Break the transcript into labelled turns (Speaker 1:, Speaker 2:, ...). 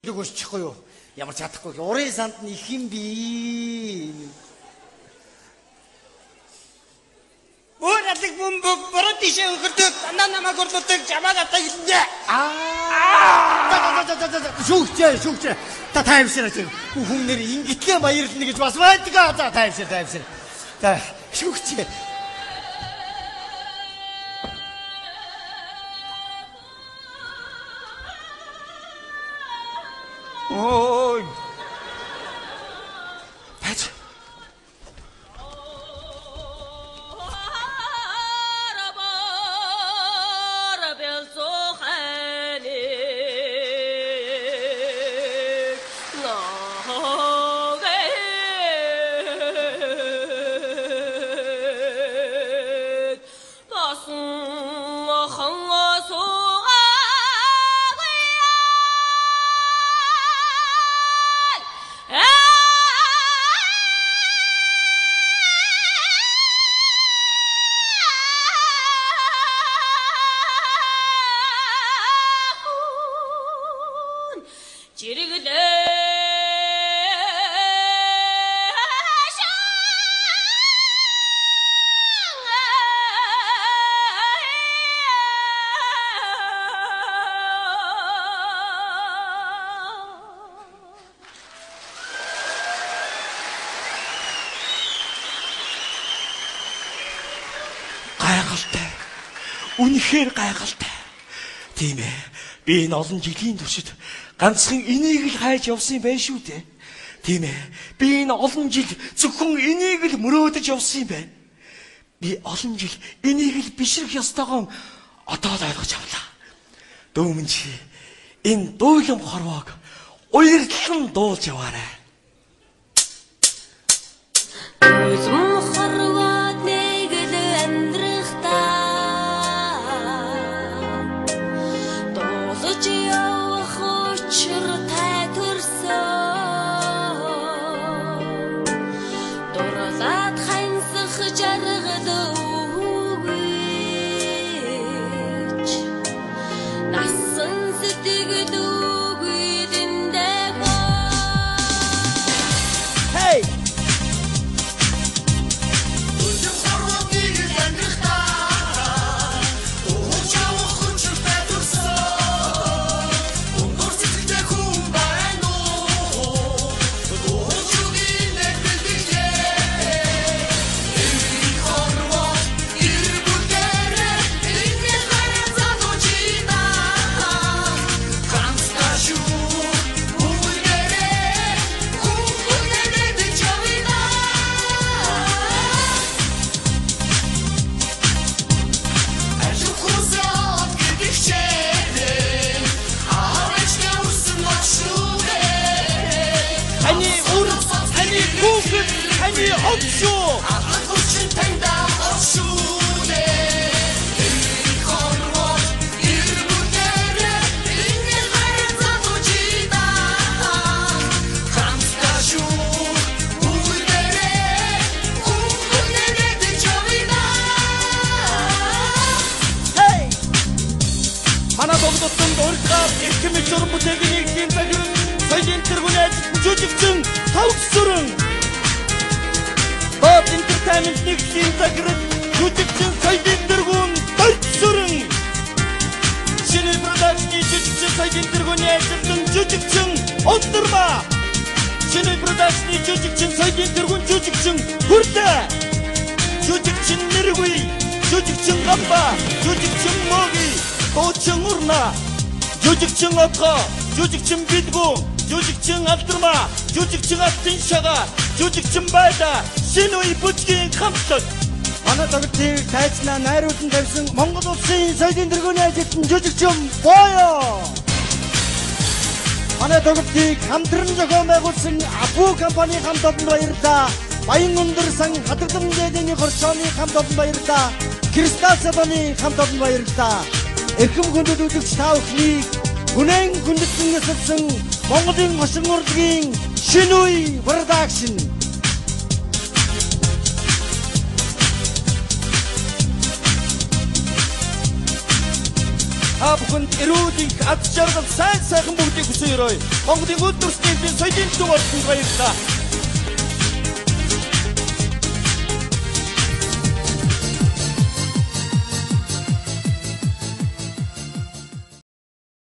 Speaker 1: Өсчихгүй юу? Ямар чадахгүй. Урын санд нь их юм би.
Speaker 2: Өөр алаг бөмбөг буруу тийшээ өнгөрдөг. Дандаа намайг урлуулдаг, жамааг атаа хэлнэ.
Speaker 1: Аа. Шүүгчээ, шүүгчээ. Та тайвшираач. Хүн нэр ингэтлээ баярлна гэж бас байдаг. За тайвшир, тайвшир. За шүүгчээ.
Speaker 3: Ой. Бац. Гайхалтай. Үнэхээр гайхалтай. Тийм ээ. Би энэ олон жилийн туршид ганцхан энийг л хайж явсан юм байна шүү дээ. Тийм ээ. Би энэ олон жил зөвхөн энийг л мөрөөдөж явсан юм байна. Би олон жил энийг л бишрэх ёстойгоо одоо л ойлгож авлаа. Дөөмөн чи энэ дуйлан хорвоог уйрлан дуулж яваарай. Жүжигчин бидгүү, жүжигчин алдармаа, жүжигчин алтын шага, жүжигчин байда, шинэ үе бүжгийн хамтлаг.
Speaker 1: Манай тоглолтыг тайзнаа найруулан тавьсан Монгол улсын соёлын тэргүүний ажилтан жүжигчин Боё. Манай тоглолтыг хамтран зохион байгуулсан Апу компани хамт олонд баярлалаа. Баян өндөр сан хадгалан дээдийн хоршооны хамт олон баярлалаа. Кристалл салоны хамт олон баярлалаа. Эрхэм хүндэт үзэгч та бүхнийг хүнэн хүндэтгэн ёсолсон Монголын хошин урлагийн шинэ үе продакшн. Та бүхэнд эрүүл энх, аз жаргал, сайн сайхан бүгдийг хүсэн өрөөе. Монголын үл дүрсний соёлын төв ордонд баярлалаа.